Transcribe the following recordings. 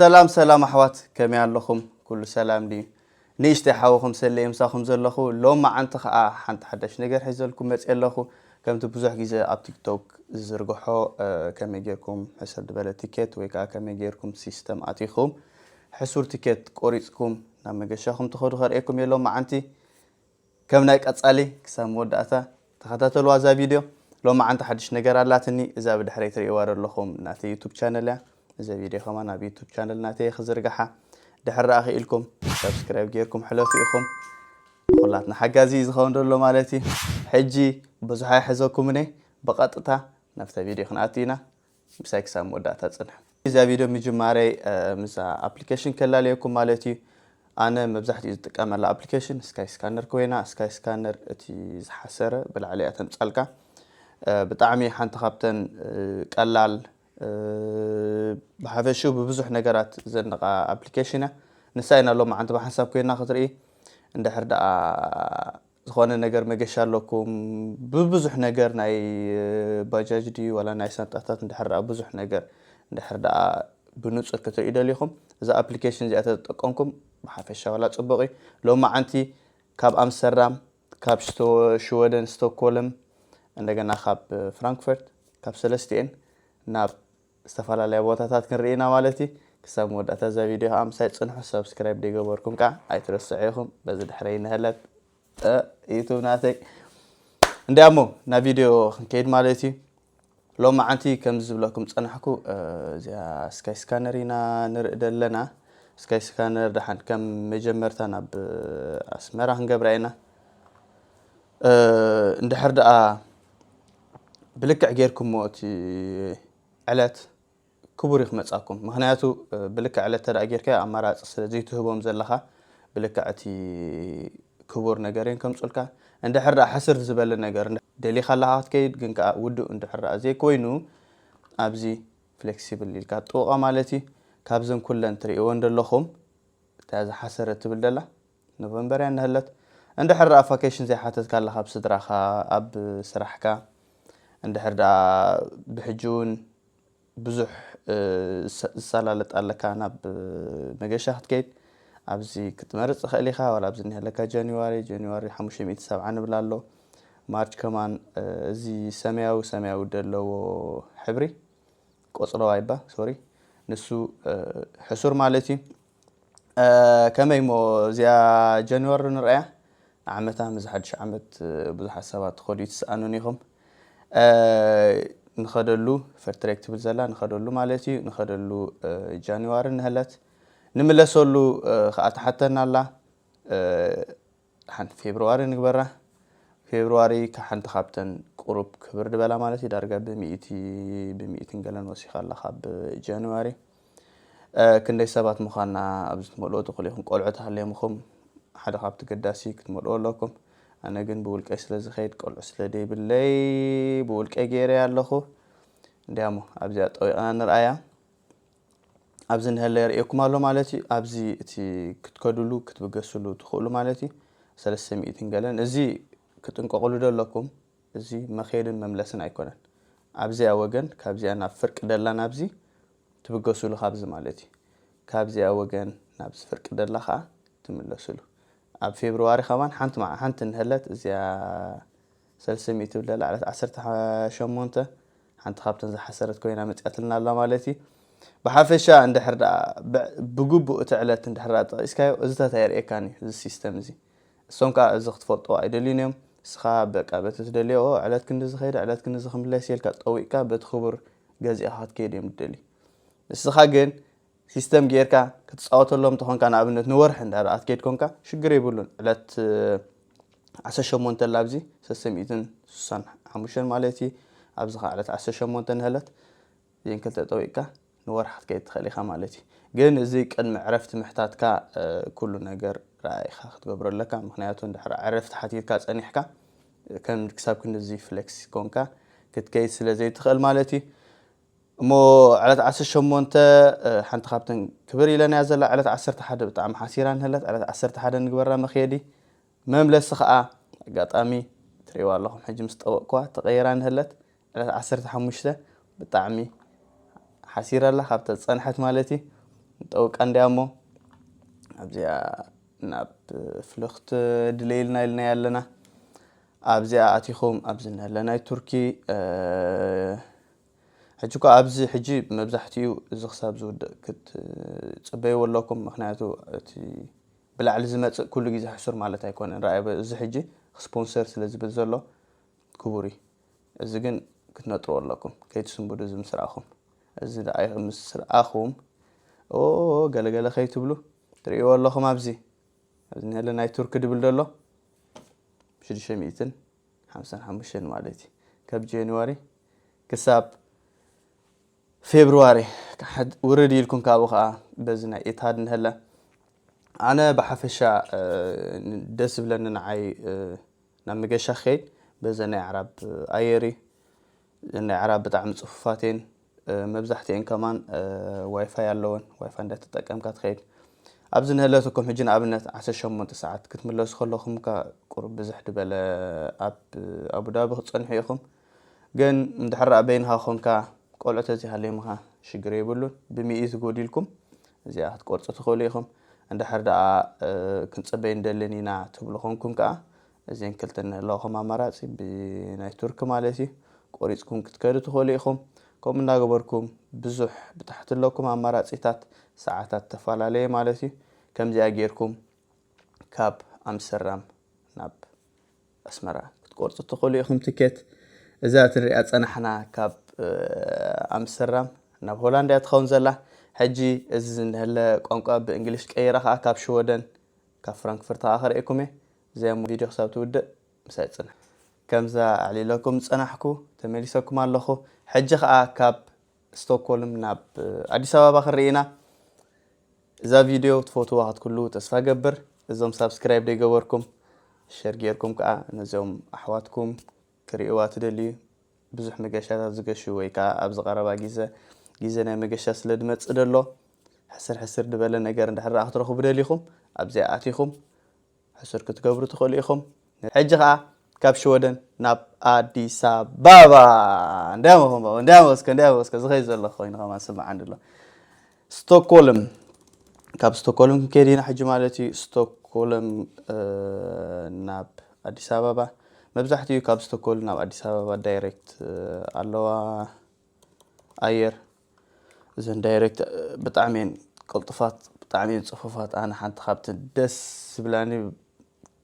ሰላም ሰላም ኣሕዋት፣ ከመይ ኣለኹም? ኩሉ ሰላም ድዩ? ንእሽተይ ሓውኹም ሰለየ ምሳኹም ዘለኹ። ሎም መዓንቲ ኸኣ ሓንቲ ሓዳሽ ነገር ሒዘልኩም መፅእ ኣለኹ። ከምቲ ብዙሕ ግዜ ኣብ ቲክቶክ ዝዝርግሖ፣ ከመይ ጌርኩም ሕስር ዝበለ ቲኬት ወይ ከዓ ከመይ ጌርኩም ሲስተም ኣቲኹም ሕሱር ቲኬት ቆሪፅኩም ናብ መገሻኹም ትኸዱ ከርእየኩም እየ ሎም መዓንቲ። ከም ናይ ቀጻሊ ክሳብ መወዳእታ ተኸታተልዋ እዛ ቪድዮ። ሎም መዓንቲ ሓድሽ ነገር ኣላትኒ። እዛ ብድሕረይ ትርእይዋ ዘለኹም ናተይ ዩቱብ ቻነል እያ። እዚ ቪድዮ ከማን ኣብ ዩቱብ ቻነል ናተይ ክዝርግሓ። ድሕር ደኣ ክኢልኩም ሳብስክራይብ ጌርኩም ሕለፉ ኢኹም። ኩላትና ሓጋዚ እዩ ዝኸውን ዘሎ ማለት እዩ። ሕጂ ብዙሕ ኣይሕዘኩምን እየ። ብቐጥታ ናብታ ቪድዮ ክንኣቱ ኢና። ምሳይ ክሳብ መወዳእታ ጽንሑ። እዛ ቪድዮ ምጅማረይ፣ እ፣ ምስዛ ኣፕሊኬሽን ከላልየኩም ማለት እዩ። ኣነ መብዛሕትኡ ዝጥቀመላ ኣፕሊኬሽን ስካይ ስካነር ኮይና፣ ስካይ ስካነር እቲ ዝሓሰረ ብላዕሊ እያ ተምጻልካ። እ፣ ብጣዕሚ ሓንቲ ካብተን፣ እ፣ ቀላል፣ እ፣ ብሓፈሽኡ ብብዙሕ ነገራት ዘንቓ ኣፕሊኬሽን እያ። ንሳ ኢና ሎም መዓንቲ ብሓንሳብ ኮይና ክትርኢ። እንድሕር ደኣ ዝኾነ ነገር መገሻ ኣለኩም፣ ብብዙሕ ነገር ናይ ባጃጅ ድዩ ዋላ ናይ ሳንጣታት እንድሕር ደኣ ብዙሕ ነገር እንድሕር ደኣ ብንጹር ክትርእዩ ደሊኹም፣ እዛ ኣፕሊኬሽን እዚኣ ተጠቀምኩም ብሓፈሻ ዋላ ጽቡቕ እዩ። ሎም መዓንቲ ካብ ኣምስተርዳም፣ ካብ ሽቶ-፣ ሽወደን ስቶክሆልም፣ እንደገና ካብ ፍራንክፈርት፣ ካብ ሰለስቲኤን ናብ ዝተፈላለያ ቦታታት ክንርኢ ኢና ማለት እዩ። ክሳብ መወዳእታ እዛ ቪድዮ ከዓ ምሳይ ጽንሑ፣ ሳብስክራይብ ደይገበርኩም ከዓ ኣይትረስዑ ኢኹም። በዚ ድሕረይ ንህለት፣ እ፣ ዩቱብ ናተይ። እንዲኣሞ ናብ ቪድዮ ክንከይድ ማለት እዩ። ሎም መዓንቲ ከምዚ ዝብለኩም ጸናሕኩ፣ እ፣ እዚኣ ስካይ ስካነር ኢና ንርኢ ዘለና። ስካይ ስካነር ደሓን ከም መጀመርታ ናብ ኣስመራ ክንገብራ ኢና። እ፣ እንድሕር ደኣ ብልክዕ ጌርኩሞ እቲ ዕለት ክቡር እዩ ክመጻኩም። ምኽንያቱ፣ እ፣ ብልክዕ ዕለት ተደኣ ጌርካዮ ኣማራጺ ስለ ዘይትህቦም ዘለኻ፣ ብልክዕ እቲ ክቡር ነገር እዮም ከምጹልካ። እንድሕር ደኣ ሕስር ዝበለ ነገር እንድ-፣ ደሊኻ ኣለኻ ክትከይድ፣ ግን ከኣ ውዱእ እንድሕር ደኣ ዘይኮይኑ፣ ኣብዚ ፍሌክሲብል ኢልካ ጥውቓ ማለት እዩ። ካብዘን ኩለን ትርእይወን ዘለኹም፣ እታ ዝሓሰረት ትብል ደላ ኖቨምበር እያ እንሀለት። እንድሕር ደኣ ቫኬሽን ዘይሓተትካ ኣለኻ ኣብ ስድራኻ፣ ኣብ ስራሕካ፣ እንድሕር ደኣ ብሕጂ እውን ብዙሕ፣ እ፣ ዝሰ-፣ ዝሰላለጥ ኣለካ ናብ መገሻ ክትከይድ፣ ኣብዚ ክትመርጽ ትኽእል ኢኻ። ዋላ ኣብዚ እኒሀለካ ጃንዋሪ፣ ጃንዋሪ ሓሙሽተ ሚእቲ ሰብዓ ንብል ኣሎ። ማርች ከማን፣ እ፣ እዚ ሰማያዊ፣ ሰማያዊ ዘለዎ ሕብሪ፣ ቆጽለዋይ እባ፣ ሶሪ፣ ንሱ፣ እ፣ ሕሱር ማለት እዩ። እ፣ ከመይ እሞ እዚኣ ጃንዋሪ ንርኣያ? ዓመታ፣ ምስ ሓድሽ ዓመት፣ እ፣ ብዙሓት ሰባት ትኸዱ ይትስኣኑን ኢኹም። እ፣ ንኸደሉ ፈርትሬክ ትብል ዘላ፣ ንኸደሉ ማለት እዩ፣ ንኸደሉ፣ እ፣ ጃንዋሪ ንህለት። ንምለሰሉ፣ እ፣ ኸኣ ትሓተና ኣላ። እ፣ ሓንቲ ፌብርዋሪ ንግበራ። ፌብርዋሪ ከ ሓንቲ ካብተን ቁሩብ ክብር ድበላ ማለት እዩ። ዳርጋ ብሚእቲ፣ ብሚእትን ገለን ወሲኻ ኣላ ካብ ጃንዋሪ። እ፣ ክንደይ ሰባት ምዃንና ኣብዚ ትመልኦ ትኽእሉ ኢኹም። ቆልዑ ተሃልዮምኹም ሓደ ካብቲ ገዳሲ ክትመልኦ ኣለኩም። ኣነ ግን ብውልቀይ ስለ ዝኸይድ፣ ቆልዑ ስለ ደይብለይ ብውልቀይ ገይረያ ኣለኹ። እንዲያሞ ኣብዚኣ ጠዊቕና ንርኣያ። ኣብዚ ንሀለ የርእየኩም ኣሎ ማለት እዩ። ኣብዚ እቲ ክትከድሉ ክትብገስሉ ትኽእሉ ማለት እዩ። ሰለስተ ሚእትን ገለን። እዚ ክጥንቀቕሉ ደለኩም። እዚ መኼድን መምለስን ኣይኮነን። ኣብዚኣ ወገን፣ ካብዚኣ ናብ ፍርቂ ደላ ናብዚ ትብገስሉ ካብዚ ማለት እዩ። ካብዚኣ ወገን ናብዚ ፍርቂ ደላ ኸዓ ትምለስሉ። ኣብ ፌብርዋሪ ከማን ሓንቲ መዓ-፣ ሓንቲ ንሀለት እዚኣ ሰለስተ ሚእቲ ትብል ደላ ዕለት ዓሰርተ ሸሞንተ ሓንቲ ካብተን ዝሓሰረት ኮይና መፂኣትልና ኣላ ማለት እዩ። ብሓፈሻ እንድሕር ደኣ ብ-፣ ብግቡእ እቲ ዕለት እንድሕር ደኣ ጠቒስካዮ፣ እዚታት ኣየርእየካን እዩ፣ እዚ ሲስተም እዚ። እሶም ከኣ እዚ ክትፈልጥዎ ኣይደልዩን እዮም። እስኻ በቃ በቲ ትደልዮ፣ "ኦ፣ ዕለት ክንዲ ዝኸይድ፣ ዕለት ክንዲ ዝኽምለስ" ኢልካ ጠዊቕካ በቲ ክቡር ገዚእኻ ክትከይድ እዮም ዝደልዩ። ንስኻ ግን ሲስተም ጌርካ ክትጻወተሎም እንተኾንካ፣ ንኣብነት ንወርሒ እንዳ ደኣ ክትከይድ ኮንካ፣ ሽግር የብሉን። ዕለት፣ እ፣ ዓሰርተ ሸሞንተ ኣላ ኣብዚ፣ ሰለስተ ሚእትን ስሳን ሓሙሽተን ማለት እዩ። ኣብዚ ኸዓ ዕለት ዓሰርተ ሸሞንተ ንሀለት፣ እዚአን ክልተ ጠዊቕካ ንወርሒ ክትከይድ ትኽእል ኢኻ ማለት እዩ። ግን እዚ ቅድሚ ዕረፍቲ ምሕታትካ፣ እ፣ ኩሉ ነገር ረኣይኻ ክትገብሮ ኣለካ። ምኽንያቱ እንድሕር ዕረፍቲ ሓቲትካ ጸኒሕካ፣ ከም ክሳብ ክንድዚ ፍሌክስ ኮንካ ክትከይድ ስለ ዘይትኽእል ማለት እዩ። እሞ ዕለት ዓሰርተ ሸሞንተ፣ እ፣ ሓንቲ ካብተን ክብር ኢለናያ ዘላ ዕለት ዓሰርተ ሓደ ብጣዕሚ ሓሲራ ንህለት። ዕለት ዓሰርተ ሓደ ንግበራ መኽየዲ። መምለሲ ኸኣ ኣጋጣሚ ትርእይዋ ኣለኹም፣ ሕጂ ምስ ጠወቕኩዋ ተቐይራ ንህለት። ዕለት ዓሰርተ ሓሙሽተ ብጣዕሚ ሓሲራ ኣላ፣ ካብታ ዝጸንሐት ማለት እዩ። ንጠውቃ እንዲያ እሞ ኣብዚኣ ናብ ፍልኽት ድለይልና ኢልና ኣለና። ኣብዚኣ ኣቲኹም ኣብዚ ንህለ ናይ ቱርኪ ሕጂ እኳ ኣብዚ ሕጂ መብዛሕትኡ እዚ ክሳብ ዝውድእ ክትፅበይዎ ኣለኩም። ምክንያቱ እቲ ብላዕሊ ዝመፅእ ኩሉ ግዜ ሕሱር ማለት ኣይኮነን። ራኣይ እዚ ሕጂ ስፖንሰር ስለ ዝብል ዘሎ ክቡር እዩ። እዚ ግን ክትነጥርዎ ኣለኩም፣ ከይትስንብዱ እዚ ምስ ረኣኹም። እዚ ደኣ ምስ ረኣኹም ኦ ገለገለ ከይትብሉ ትርእይዎ ኣለኹም። ኣብዚ ኣብዚ ንህለ ናይ ቱርኪ ድብል ዘሎ ሽዱሽተ ሚእትን ሓምሳን ሓሙሽተን ማለት እዩ። ካብ ጃንዋሪ ክሳብ ፌብርዋሪ ውርድ ኢልኩም ካብኡ ከዓ በዚ ናይ ኢታድ ንህለ ኣነ ብሓፈሻ ደስ ዝብለኒ ንዓይ ናብ መገሻ ክኸይድ በዘ ናይ ኣዕራብ ኣየር እዩ። ናይ ኣዕራብ ብጣዕሚ ፅፉፋት እየን። መብዛሕትኤን ከማን ዋይፋይ ኣለወን። ዋይፋይ እንዳተጠቀምካ ትኸይድ። ኣብዚ ንህለትኩም ሕጂ ንኣብነት ዓሰርተ ሸሞንተ ሰዓት ክትምለሱ ከለኹም ካ ቁሩብ ብዝሕ ዝበለ ኣብ ኣቡዳቢ ክትፀንሑ ኢኹም። ግን እንድሕር ደኣ በይንኻ ኮንካ ቆልዑ ተዘይሃልዮምኻ ሽግር የብሉን። ብሚእቲ ጎዲልኩም እዚኣ ክትቆርፁ ትኽእሉ ኢኹም። እንድሕር ደኣ ክንፅበይ ንደልን ኢና ትብሉ ኮንኩም ከዓ እዚን ክልተ ንህለኹም ኣማራፂ ብናይ ቱርኪ ማለት እዩ ቆሪፅኩም ክትከዱ ትኽእሉ ኢኹም። ከምኡ እናገበርኩም ብዙሕ ብታሕቲ ኣለኩም ኣማራፂታት ሰዓታት ተፈላለየ ማለት እዩ። ከምዚኣ ጌርኩም ካብ ኣምስተርዳም ናብ ኣስመራ ክትቆርፁ ትኽእሉ ኢኹም ትኬት። እዛ ትንሪኣ ፀናሕና ካብ ኣምስተርዳም ናብ ሆላንድ እያ ትኸውን ዘላ። ሕጂ እዚ ዝንህለ ቋንቋ ብእንግሊሽ ቀይረ ከዓ ካብ ሽወደን ካብ ፍራንክፈርት ከዓ ከርእየኩም እየ። እዚኣ ቪድዮ ክሳብ ትውድእ ምሳይ ፅንሕ። ከምዛ ኣዕሊለኩም ዝፀናሕኩ ተመሊሰኩም ኣለኹ። ሕጂ ከዓ ካብ ስቶክሆልም ናብ ኣዲስ ኣበባ ክንርኢ ኢና። እዛ ቪድዮ ትፈትዋ ክትኩሉ ተስፋ ገብር። እዞም ሳብስክራይብ ዘይገበርኩም ሸር ጌርኩም ከዓ ነዚኦም ኣሕዋትኩም ክርእይዋ ትደልዩ ብዙሕ መገሻታት ዝገሹ ወይ ከዓ ኣብዚ ቀረባ ግዜ ግዜ ናይ መገሻ ስለ ዝመፅእ ደሎ ሕስር ሕስር ዝበለ ነገር እንድሕር ደኣ ክትረኽቡ ደሊኹም ኣብዚኣ ኣቲኹም ሕሱር ክትገብሩ ትኽእሉ ኢኹም። ሕጂ ኸዓ ካብ ሽወደን ናብ ኣዲስ ኣበባ እንዲያሞ እንዲያሞ እስከ እንዲያሞ እስከ ዝኸይ ዘሎ ኮይኑ ከማን ስምዓኒ ኣሎ። ስቶክሆልም ካብ ስቶክሆልም ክንከይድ ኢና ሕጂ ማለት እዩ። ስቶክሆልም ናብ ኣዲስ ኣበባ መብዛሕትኡ ካብ ስቶክሆልም ናብ ኣዲስ ኣበባ ዳይሬክት ኣለዋ ኣየር። እዘን ዳይሬክት ብጣዕሚ እየን ቅልጡፋት፣ ብጣዕሚ እየን ፅፉፋት። ኣነ ሓንቲ ካብቲ ደስ ዝብላኒ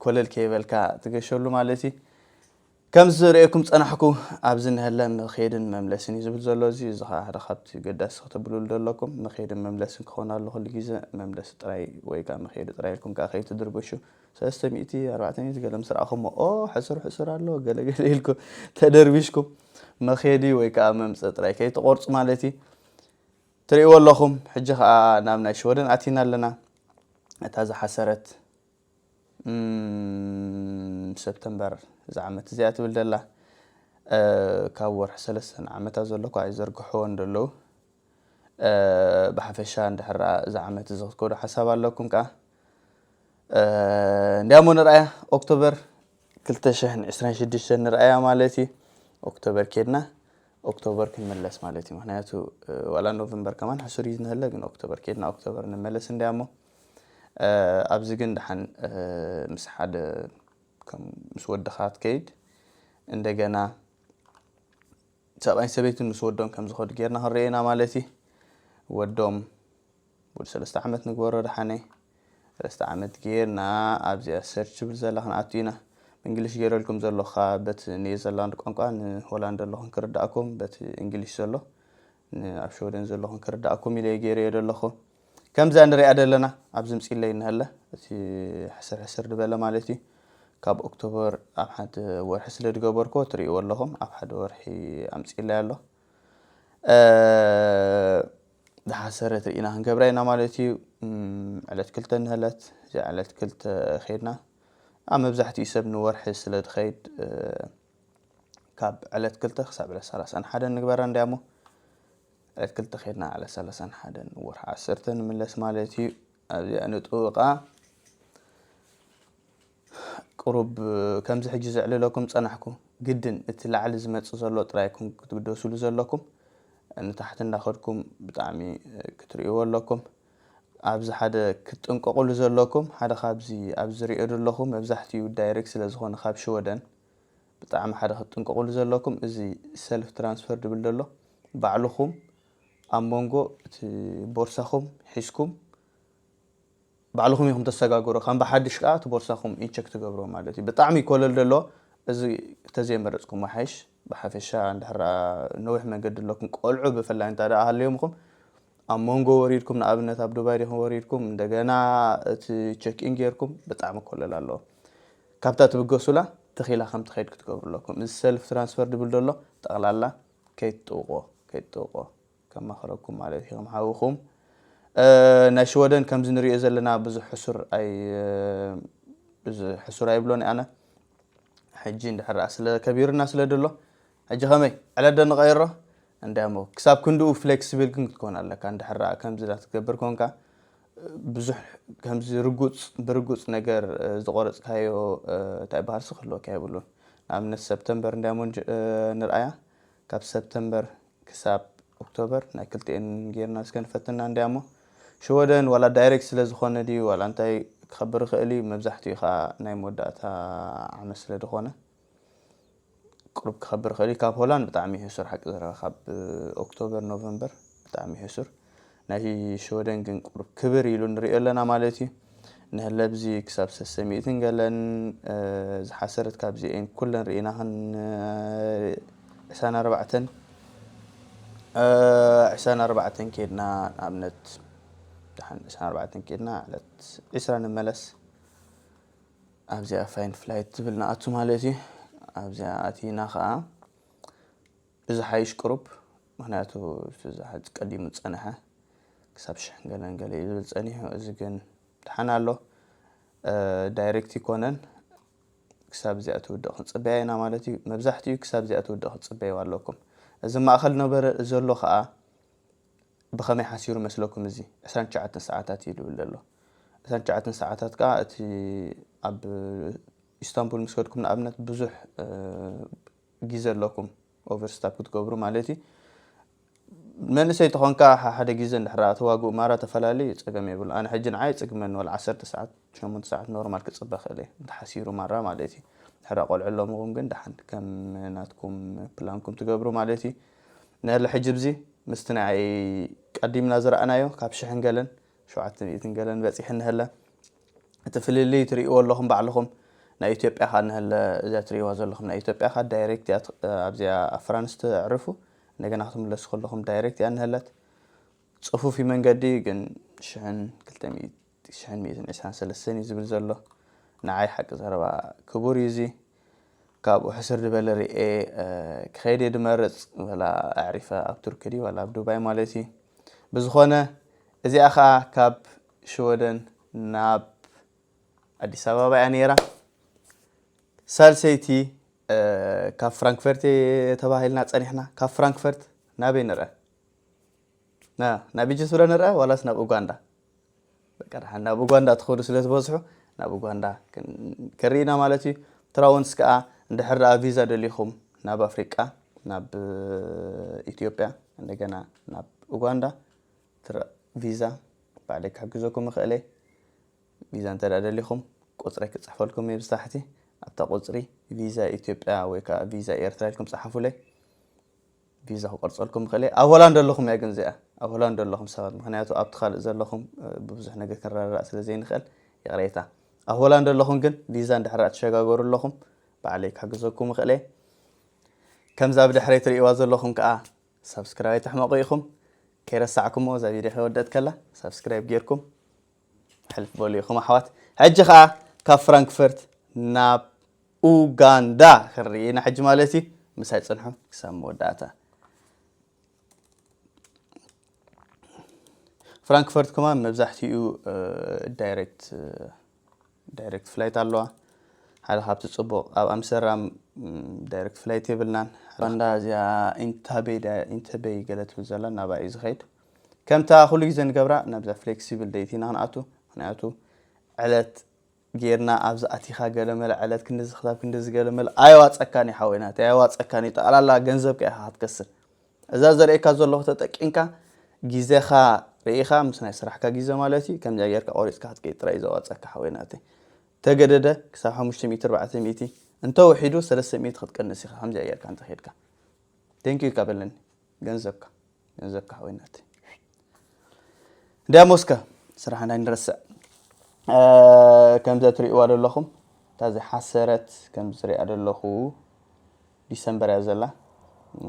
ኮለል ከይበልካ ትገሸሉ ማለት እዩ። ከምዚ ዝርእየኩም ፀናሕኩ ኣብዚ ንሀለ መኼድን መምለስን እዩ ዝብል ዘሎ። እዚ እዚ ከዓ ሓደ ካብቲ ገዳሲ ክተብሉሉ ዘለኩም መኼድን መምለስን ክኾን ኣሎ ኩሉ ግዜ። መምለሲ ጥራይ ወይ ከዓ መኼዲ ጥራይ ኢልኩም ከዓ ከይትድርበሹ። ሰለስተ ሚእቲ ኣርባዕተ ሚእቲ ገለ ምስ ረኣኹሞ ኦ ሕሱር ሕሱር ኣሎ ገለ ገለ ኢልኩም ተደርቢሽኩም መኼዲ ወይ ከዓ መምፀ ጥራይ ከይትቆርፁ ማለት እዩ። ትርእይዎ ኣለኹም። ሕጂ ከዓ ናብ ናይ ሽወደን ኣቲና ኣለና። እታ ዝሓሰረት ሰፕተምበር እዛ ዓመት እዚኣ ትብል ደላ ካብ ወርሒ ሰለስተን ዓመታት ዘሎ እኳ ኣይዘርግሕዎን ደለዉ። ብሓፈሻ እንድሕር እዛ ዓመት እዚ ክትከዱ ሓሳብ ኣለኩም ከዓ እንዲያሞ ንርኣያ ኦክቶበር ክልተ ሽሕን ዕስራን ሽዱሽተን ንርኣያ ማለት እዩ። ኦክቶበር ኬድና ኦክቶበር ክንመለስ ማለት እዩ። ምክንያቱ ዋላ ኖቨምበር ከማን ሕሱር እዩ ዝንህለ፣ ግን ኦክቶበር ኬድና ኦክቶበር ንመለስ እንዲያሞ ኣብዚ ግን ደሓን ምስ ሓደ ከም ምስ ወድኻ ትከይድ እንደገና ሰብኣይን ሰበይትን ምስ ወዶም ከም ዝኸዱ ጌርና ክንርኤ ኢና ማለት እዩ። ወዶም ወዲ ሰለስተ ዓመት ንግበሮ ደሓነይ። ሰለስተ ዓመት ጌርና ኣብዚኣ ሰርች ትብል ዘላ ክንኣቱ ኢና። ብእንግሊሽ ጌረልኩም ዘለኹ በቲ ኔዘርላንድ ቋንቋ ንሆላንድ ኣለኹም ክርዳእኩም በቲ እንግሊሽ ዘሎ ኣብ ሽወደን ዘለኹም ክርዳእኩም ኢለ ገይረዮ ዘለኹ። ከምዛ ንሪኣ ዘለና ኣብዚ ምፅለይ እንሀለ እቲ ሕስር ሕስር ዝበለ ማለት እዩ። ካብ ኦክቶበር ኣብ ሓደ ወርሒ ስለ ዝገበርክዎ ትርእይዎ ኣለኹም ኣብ ሓደ ወርሒ ኣምፅለይ ኣሎ። ዝሓሰረት ርኢና ክንገብራ ኢና ማለት እዩ። ዕለት ክልተ እንሀለት እዚኣ ዕለት ክልተ ኸይድና ኣብ መብዛሕትኡ ሰብ ንወርሒ ስለ ዝኸይድ ካብ ዕለት ክልተ ክሳብ ዕለት ሰላሳን ሓደን ንግበራ እንዲያሞ ዕለት ክልተ ኸይድና ዕለት ሰላሳን ሓደን ወርሒ ዓሰርተ ንምለስ ማለት እዩ። ኣብዚኣ ንጥውቃ ቅሩብ ከምዚ ሕጂ ዘዕልለኩም ጸናሕኩ ግድን እቲ ላዕሊ ዝመጽእ ዘሎ ጥራይ ኢኩም ክትግደስሉ ዘለኩም። ንታሕቲ እንዳኸድኩም ብጣዕሚ ክትርእይዎ ኣለኩም። ኣብዚ ሓደ ክትጥንቀቑሉ ዘለኩም፣ ሓደ ካብዚ ኣብዚ ዝሪኦ ዘለኹ መብዛሕትኡ ዳይሬክት ስለ ዝኾነ ካብ ሽወደን፣ ብጣዕሚ ሓደ ክትጥንቀቑሉ ዘለኩም፣ እዚ ሰልፍ ትራንስፈር ድብል ዘሎ ባዕልኹም ኣብ መንጎ እቲ ቦርሳኹም ሒዝኩም ባዕልኹም ኢኹም ተሰጋግሮ። ከም ብሓድሽ ከዓ እቲ ቦርሳኹም ኢንቸክ ትገብሮ ማለት እዩ። ብጣዕሚ ይኮለል ዘሎ። እዚ ተዘይመረፅኩም ሓይሽ። ብሓፈሻ እንድሕር ነዊሕ መንገዲ ኣለኩም፣ ቆልዑ ብፍላይ እንታ ደኣ ሃልዮም ኢኹም፣ ኣብ መንጎ ወሪድኩም፣ ንኣብነት ኣብ ዱባይ ዲኹም ወሪድኩም፣ እንደገና እቲ ቸክ ኢን ጌርኩም፣ ብጣዕሚ ኮለል ኣለዎ። ካብታ ትብገሱላ ተኺላ ከም ትኸይድ ክትገብሩ ኣለኩም። እዚ ሰልፍ ትራንስፈር ድብል ዘሎ ጠቕላላ ከይትጥውቆ፣ ከይትጥውቆ ከማኽረኩም ማለት እዩ። ከም ሓውኹም፣ እ፣ ናይ ሽወደን ከምዚ ንሪኦ ዘለና ብዙሕ ሕሱር ኣይ-፣ ብዙሕ ሕሱር ኣይብሎን ኣነ። ሕጂ እንድሕር ደኣ ስለ ከቢርና ስለ ደሎ፣ ሕጂ ከመይ ዕለት ዶ ንቐይሮ? እንድያሞ ክሳብ ክንድኡ ፍሌክሲብል ግን ክትኮን ኣለካ። እንድሕር ደኣ ከምዚ ዳ ትገብር ኮንካ፣ ብዙሕ ከምዚ ርጉጽ፣ ብርጉጽ ነገር፣ እ፣ ዝቆረጽካዮ፣ እ፣ እንታይ ይበሃል፣ ሲ ክህልወካ የብሉን። ንኣብነት ሰፕተምበር እንድያሞ ንጅ-፣ እ፣ ንርኣያ። ካብ ሰፕተምበር ክሳብ ኦክቶበር ናይ ክልቲኤን ጌርና እስከ ንፈትና እንድያሞ። ሽወደን ዋላ ዳይሬክት ስለ ዝኾነ ድዩ ዋላ እንታይ ክኸብር ይኽእል እዩ። መብዛሕትኡ ከዓ ናይ መወዳእታ ዓመት ስለ ዝኾነ ቁሩብ ክኸብር ይኽእል እዩ። ካብ ሆላንድ ብጣዕሚ እዩ ሕሱር፣ ሓቂ ዘረባ፣ ካብ ኦክቶበር፣ ኖቨምበር ብጣዕሚ እዩ ሕሱር። ናይ ሽወደን ግን ቁሩብ ክብር ኢሉ ንሪኦ ኣለና ማለት እዩ። ንህለብዚ ክሳብ ሰለስተ ሚእትን ገለን፣ እ፣ ዝሓሰረት ካብዚኤን ኩለን ርኢና ክን-፣ እ፣ ዕስራን ኣርባዕተን፣ እ፣ ዕስራን ኣርባዕተን ኬድና፣ ንኣብነት፣ ደሓን ዕስራን ኣርባዕተን ኬድና፣ ዕለት ዕስራ ንመለስ። ኣብዚኣ ፋይን ፍላይት ትብል ንኣቱ ማለት እዩ። ኣብዚኣ ኣቲና ኸዓ እዚ ሓይሽ ቁሩብ፣ ምኽንያቱ እቲ ዝሓ-፣ ቀዲሙ ዝጸንሐ ክሳብ ሽሕን ገለን ገለ እዩ ዝብል ጸኒሑ። እዚ ግን ደሓን ኣሎ። እ፣ ዳይሬክት ይኮነን። ክሳብ እዚኣ ትውድእ ክንጽበያ ኢና ማለት እዩ። መብዛሕትኡ ክሳብ እዚኣ ትውድእ ክትጽበይዋ ኣለኩም። እዚ ማእኸል ነበረ ዘሎ ኸዓ ብኸመይ ሓሲሩ መስለኩም? እዚ ዕስራን ትሽዓተን ሰዓታት እዩ ዝብል ዘሎ። ዕስራን ትሽዓተን ሰዓታት ከኣ እቲ ኣብ ኢስታንቡል ምስ ከድኩም ንኣብነት ብዙሕ፣ እ፣ ግዜ ኣለኩም ኦቨርስታፕ ክትገብሩ ማለት እዩ። መንእሰይ ተኾንካ ሓ-፣ ሓደ ግዜ እንድሕር ተዋግኡ ማራ ተፈላለዩ ጸገም የብሉ። ኣነ ሕጂ ንዓይ ጽግመኒ ወላ ዓሰርተ ሰዓት፣ ሸሞንተ ሰዓት ኖርማል ክጽበ ክእል እየ። እንተሓሲሩ ማራ ማለት እዩ። ድሕር ቆልዑ ኣለምኹም ግን ደሓን ከም ናትኩም ፕላንኩም ትገብሩ ማለት እዩ። ንህለ ሕጂ ብዚ ምስቲ ናይ ቀዲምና ዝረኣናዮ ካብ ሽሕን ገለን ሸውዓተ ሚእትን ገለን በጺሕ እንህለ። እቲ ፍልልይ ትርእይዎ ኣለኹም ባዕልኹም። ናይ ኢትዮጵያ ኸኣ እንህለ እዚኣ ትርእይዋ ዘለኹም ናይ ኢትዮጵያ ኸኣ ዳይሬክት እያ ት-፣ ኣብዚኣ ኣብ ፍራንስ ተዕርፉ። እንደገና ክትምለሱ ከለኹም ዳይሬክት እያ እንህለት። ጽፉፍ እዩ መንገዲ ግን ሽሕን ክልተ ሚእቲ፣ ሽሕን ሚእትን ዕስራን ሰለስተን እዩ ዝብል ዘሎ። ንዓይ ሓቂ ዘረባ ክቡር እዩ እዚ። ካብኡ ሕስር ዝበለ ርኤ፣ እ፣ ክኸይድ እየ ድመርጽ። ወላ ኣዕሪፈ ኣብ ቱርኪ ድዩ ወላ ኣብ ዱባይ ማለት እዩ። ብዝኾነ እዚኣ ኸኣ ካብ ሽወደን ናብ ኣዲስ ኣበባ እያ ነይራ። ሳልሰይቲ፣ እ፣ ካብ ፍራንክፈርት ተባሂልና ጸኒሕና። ካብ ፍራንክፈርት ናበይ ንርአ? ና-፣ ናብ ኢጅፕት ዶ ንርአ ዋላስ ናብ ኡጋንዳ? በቃ ደሓን ናብ ኡጋንዳ ትኸዱ ስለ ዝበዝሑ ናብ ኡጋንዳ ክን-፣ ክንርኢ ኢና ማለት እዩ። ትራውንስ ከኣ እንድሕር ደኣ ቪዛ ደሊኹም ናብ ኣፍሪቃ፣ ናብ ኢትዮጵያ፣ እንደገና ናብ ኡጋንዳ ትራ-፣ ቪዛ ባዕለይ ክሕግዘኩም እኽእል እየ። ቪዛ እንተ ደኣ ደሊኹም ቁጽረይ ክጽሕፈልኩም እየ ብታሕቲ። ኣብታ ቁጽሪ ቪዛ ኢትዮጵያ ወይ ከኣ ቪዛ ኤርትራ ኢልኩም ጸሓፉለይ። ቪዛ ክቆርጸልኩም ይኽእል እየ። ኣብ ሆላንድ ዘለኹም እያ ግን እዚኣ። ኣብ ሆላንድ ዘለኹም ሰባት፣ ምኽንያቱ ኣብቲ ካልእ ዘለኹም፣ እ፣ ብብዙሕ ነገር ክንረዳዳእ ስለ ዘይንኽእል ይቕሬታ። ኣብ ሆላንድ ዘለኹም ግን ቪዛ እንድሕር ትሸጋገሩ ኣለኹም፣ ባዕለይ ክሕግዘኩም ይኽእል እየ። ከምዛ ብድሕረይ ትርእይዋ ዘለኹም ከኣ ሳብስክራይብ ኣይትሕመቑ ኢኹም። ከይረሳዕኩሞ እዛ ቪድዮ ከይወደት ከላ ሳብስክራይብ ጌርኩም ሕልፍ በሉ ኢኹም ኣሕዋት። ሕጂ ኸኣ ካብ ፍራንክፈርት ናብ ኡጋንዳ ክንርኢ ኢና ሕጂ ማለት እዩ። ምሳይ ጽንሑ ክሳብ መወዳእታ። ፍራንክፈርት ከማን መብዛሕትኡ፣ እ፣ ዳይሬክት፣ እ፣ ዳይሬክት ፍላይት ኣለዋ። ሓደ ካብቲ ጽቡቕ ኣብ ኣምስተርዳም፣ ም፣ ዳይሬክት ፍላይት የብልናን። ኡጋንዳ እዚኣ ኢንታቤ ዳ-፣ ኢንተቤ ገለ ትብል ዘላ ናብኣ እዩ ዝኸይድ። ከምታ ኩሉ ግዜ ንገብራ ናብዛ ፍሌክሲብል ደይት ኢና ክንኣቱ። ምኽንያቱ ዕለት ጌርና ኣብዚ ኣቲኻ ገለ መለ ዕለት ክንድዚ ክሳብ ክንድዚ ገለ መለ ኣየዋጸካን እዩ ሓወይና፣ ኣየዋጸካን እዩ። ጠቕላላ ገንዘብካ ኢኻ ክትከስር። እዛ ዘርእየካ ዘለኹ ተጠቂምካ ግዜኻ ርኢኻ ምስ ናይ ስራሕካ ግዜ ማለት እዩ። ከምዚኣ ጌርካ ቆሪፅካ ክትከይድ ጥራይ እዩ ዘዋፀካ ሓወይ ናተይ። ተገደደ ክሳብ ሓሙሽተ ሚእቲ ኣርባዕተ ሚእቲ እንተውሒዱ ሰለስተ ሚእቲ ክትቀንስ ኢኻ። ከምዚኣ ጌርካ እንተኸድካ ቴንኪዩ ኢካ በለኒ። ገንዘብካ ገንዘብካ ሓወይ ናተይ። እንዲያሞ እስከ ስራሕ እንዳይንረስዕ። ከምዚ ትርእይዋ ዘለኹም እታ ዝሓሰረት ከም ዝሪኣ ዘለኹ ዲሰምበር እያ ዘላ።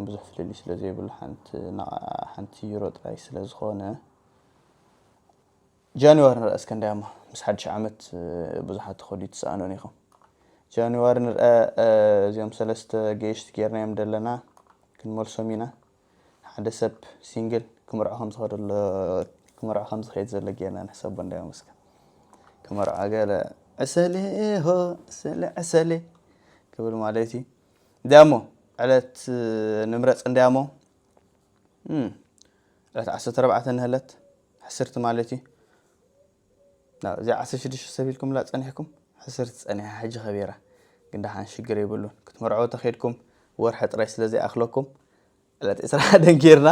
ብዙሕ ፍልልይ ስለ ዘይብሉ ሓንቲ ና- ሓንቲ ዩሮ ጥራይ ስለ ዝኾነ ጃንዋሪ ንርአ እስከ እንዲያሞ ምስ ሓድሽ ዓመት ብዙሓት ተኸዱ ትሰኣኑን ኢኹም። ጃንዋሪ ንርአ። እዚኦም ሰለስተ ጌሽት ጌርናዮም ዘለና ክንመልሶም ኢና። ሓደ ሰብ ሲንግል ክምርዖ ከም ዝኸደሎ ክምርዖ ከም ዝኸይድ ዘሎ ጌርና ንሕሰቦ እንዳዮም እስከ ክምርዖ ገለ ዕሰሌ ሆ ዕሰሌ ዕሰሌ ክብል ማለት እዩ። እንዲያሞ ዕለት ንምረፅ እንዲያሞ እም፣ ዕለት ዓሰርተ ኣርባዕተ ንህለት ሕስርቲ ማለት እዩ። ናብ እዚኣ ዓሰርተ ሽዱሽተ ሰብ ኢልኩምላ ጸኒሕኩም ሕስርቲ ጸኒሓ ሕጂ ከቢራ። ግን ደሓን ሽግር የብሉን። ክትመርዕዎ ተኸድኩም ወርሒ ጥራይ ስለ ዘይኣኽለኩም ዕለት ዕስራ ሓደን ጌርና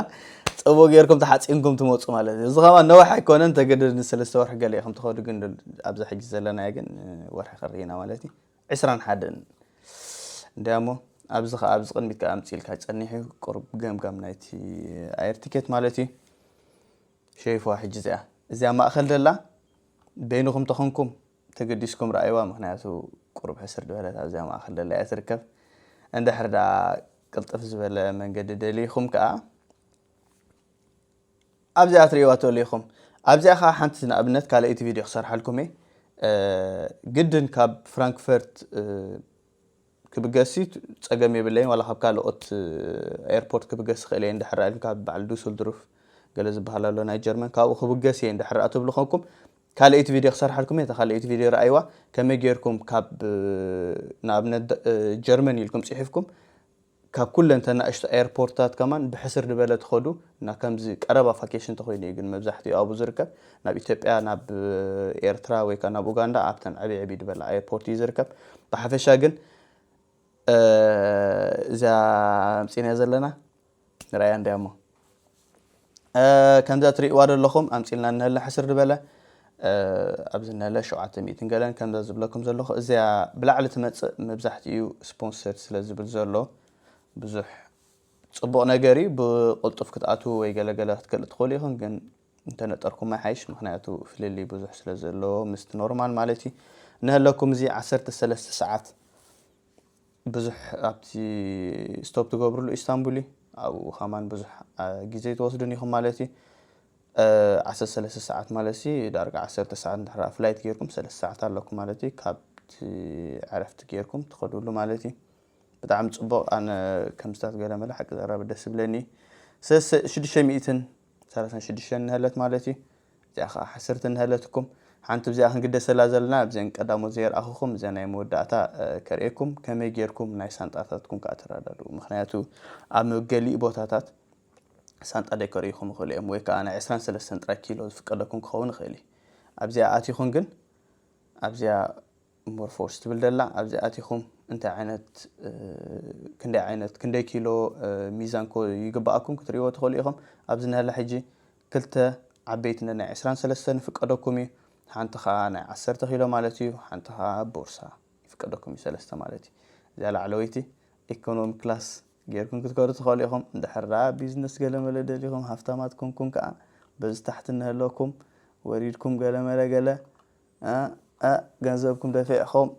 ጽቡቕ ጌርኩም ተሓጺንኩም ትመጹ ማለት እዩ። እዚ ኸማ ነዋሕ ኣይኮነን ተገደድ ንሰለስተ ወርሒ ገለ ኢኹም ትኸዱ ግን ኣብዛ ሕጂ ዘለናዮ ግን ወርሒ ክርኢ ኢና ማለት እዩ። ዕስራን ሓደን እንዲያሞ ኣብዚ ኸዓ ኣብዚ ቅድሚት ከዓ ኣምፂልካ ጸኒሑ ቁሩብ ገምጋም ናይቲ ኣየር ቲኬት ማለት እዩ። ሸይፍዋ ሕጂ እዚኣ እዚኣ ማእኸል ደላ በይንኹም ተኾንኩም ተገዲስኩም ረኣይዋ። ምኽንያቱ ቁሩብ ሕስር ዝበለት ኣብዚኣ ማእኸል ደላ እያ ትርከብ። እንድሕር ደኣ ቅልጥፍ ዝበለ መንገዲ ደሊኹም ከዓ ኣብዚኣ ትርእይዋ ትኽእሉ ኢኹም። ኣብዚኣ ከዓ ሓንቲ ንኣብነት ካልኣይቲ ቪድዮ ክሰርሓልኩም እየ። ግድን ካብ ፍራንክፈርት ክብገስ ጸገም የብለይን ዋላ ካብ ካልኦት ኤርፖርት ክብገስ ይኽእል እየ እንድሕር ኢልኩም ካብ በዓል ዱስልድሩፍ ገለ ዝበሃል ኣሎ ናይ ጀርመን ካብኡ ክብገስ እየ እንድሕር ትብሉ ኾንኩም ካልኣይቲ ቪድዮ ክሰርሓልኩም እየ። እታ ካልኣይቲ ቪድዮ ረኣይዋ ከመይ ጌርኩም ካብ ንኣብነት ጀርመን ኢልኩም ጽሒፍኩም ካብ ኩለን ተናእሽቶ ኤርፖርታት ከማን ብሕስር ዝበለ ትኸዱ እና ከምዚ ቀረባ ቫኬሽን ተኾይኑ እዩ ግን መብዛሕትኡ ኣብኡ ዝርከብ ናብ ኢትዮጵያ ናብ ኤርትራ ወይ ከዓ ናብ ኡጋንዳ ኣብተን ዕብይ ዕብይ ዝበላ ኤርፖርት እዩ ዝርከብ። ብሓፈሻ ግን እዛ ኣምፂና ዘለና ንራያ እንዲያሞ ከምዛ ትርእይዋ ዘለኹም ኣምፂልና እንሀለ ሕስር ዝበለ ኣብዚ እንሀለ ሸውዓተ ሚእትን ገለን ከምዛ ዝብለኩም ዘለኹ እዚኣ ብላዕሊ ትመፅእ መብዛሕትኡ ስፖንሰርድ ስለ ዝብል ዘሎ ብዙሕ ፅቡቕ ነገር እዩ። ብቕልጡፍ ክትኣትዉ ወይ ገለገለ ክትክእል ትኽእሉ ኢኹም ግን እንተነጠርኩም ኣይሓይሽ ምክንያቱ ፍልልይ ብዙሕ ስለ ዘለዎ ምስቲ ኖርማል ማለት እዩ። ንሀለኩም እዚ ዓሰርተ ሰለስተ ሰዓት ብዙሕ ኣብቲ ስቶፕ ትገብርሉ ኢስታንቡል እዩ። ኣብኡ ከማን ብዙሕ ግዜ ትወስዱን ኢኹም ማለት እዩ። ዓሰርተ ሰለስተ ሰዓት ማለት ሲ ዳርጋ ዓሰርተ ሰዓት እንድሕር ፍላይት ጌርኩም ሰለስተ ሰዓት ኣለኩም ማለት እዩ። ካብቲ ዕረፍቲ ጌርኩም ትኸድሉ ማለት እዩ። ብጣዕሚ ፅቡቕ ኣነ ከምስታት ገለ መለ ሓቂ ዘራብ ደስ ይብለኒ። ሰለስተ ሽዱሽተ ሚእትን ሰላሳን ሽዱሽተን ንሀለት ማለት እዩ። እዚኣ ከዓ ሓስርትን ንሀለትኩም ሓንቲ ብዚኣ ክንግደሰላ ዘለና ኣብዚአን ቀዳሞት ዘየርኣኹኹም እዚኣ ናይ መወዳእታ ከርእየኩም ከመይ ጌርኩም ናይ ሳንጣታትኩም ከዓ ተረዳድኡ ምክንያቱ ኣብ መገሊኡ ቦታታት ሳንጣ ደይከርእይኹም ይኽእሉ እዮም ወይ ከዓ ናይ ዕስራን ሰለስተን ጥራይ ኪሎ ዝፍቀደኩም ክኸውን ይኽእል እዩ ኣብዚኣ ኣቲኹም ግን ኣብዚኣ ሞርፎስ ትብል ደላ ኣብዚ ኣቲኹም እንታይ ዓይነት ክንደይ ዓይነት ክንደይ ኪሎ ሚዛን ኮ ይግባኣኩም ክትሪእዎ ትኽእሉ ኢኹም ኣብዚ ንሀላ ሕጂ ክልተ ዓበይቲ ናይ ዕስራን ሰለስተን ይፍቀደኩም እዩ ሓንቲ ከዓ ናይ ዓሰርተ ኪሎ ማለት እዩ ሓንቲ ከዓ ቦርሳ ይፍቀደኩም እዩ ሰለስተ ማለት እዩ እዚኣ ላዕለወይቲ ኢኮኖሚ ክላስ ጌርኩም ክትከዱ ትኽእሉ ኢኹም እንድሕር ደኣ ቢዝነስ ገለመለ ደሊኹም ሃፍታማት ኮንኩም ከዓ በዚ ታሕቲ እንህለኩም ወሪድኩም ገለመለ ገለ ገንዘብኩም ደፊዕኹም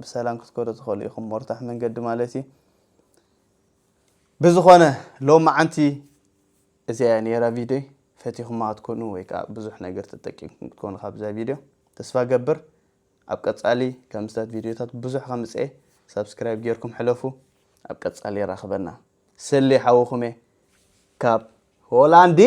ብሰላም ክትከዱ ትኽእሉ ኢኹም ሞርታሕ መንገዲ ማለት እዩ ብዝኾነ ሎም መዓንቲ እዚኣ ነራ ቪድዮ ፈቲኹማ ክትኮኑ ወይ ከዓ ብዙሕ ነገር ተጠቂምኩም ክትኮኑ ካብዛ ቪድዮ ተስፋ ገብር ኣብ ቀፃሊ ከምስታት ቪድዮታት ብዙሕ ከምፅኤ ሳብስክራይብ ጌርኩም ሕለፉ ኣብ ቀፃሊ የራኽበና ስሊ ሓውኹም እየ ካብ ሆላንዲ